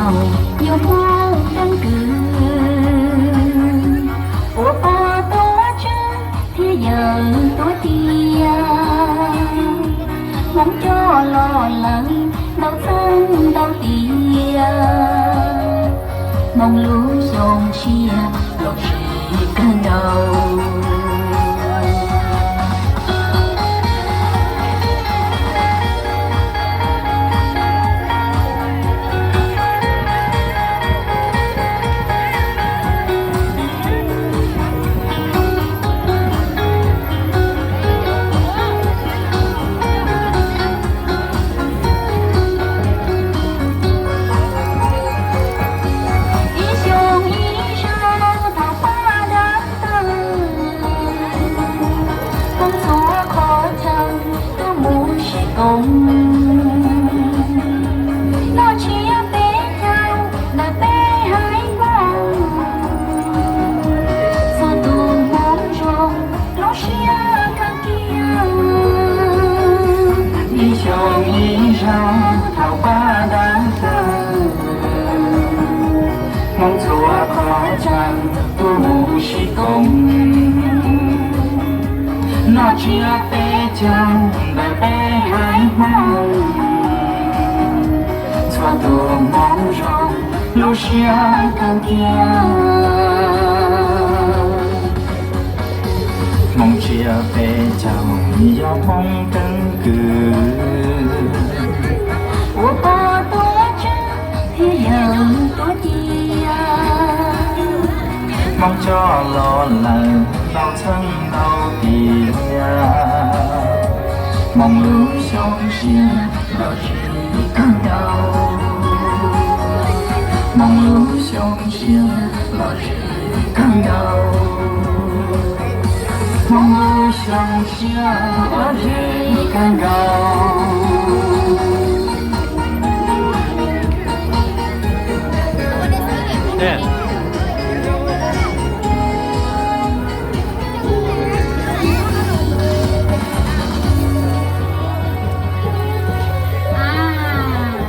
Yuav hmoov keeb kwm, ua pog tuav tswv thiab yawm tuav tias, hmoov coj los lawm ntau txheej ntau tiam, hmoov lub xyoo tshiab los tsis kawg nkaus. Ib xyoos ib zaug thaum paj dawb tawg, poob txhua qhov chaw tuaj mus sib koom, noj tsiab peb caug ntawm peb haiv Hmoob, txhua tus hmoov zoo lub siab kawg kiag. Ib xyoos ib zaug thaum paj dawb tawg, hmoov txhua qhov chaw tuaj mus sib koom, noj tsiab peb caug ntawm peb haiv Hmoob, txhua tus hmoov zoo lub siab kawg kiag. Hmoov tsiab peb caug yog hmoov keeb kwm, ua pog tuav tswv thiab yawm tuav tias, hmoov coj los lawm ntau txheej ntau tiam, hmoov lub xyoo tshiab los tsis kawg nkaus, hmoov lub xyoo tshiab los tsis kawg nkaus, hmoov lub xyoo tshiab los tsis kawg nkaus.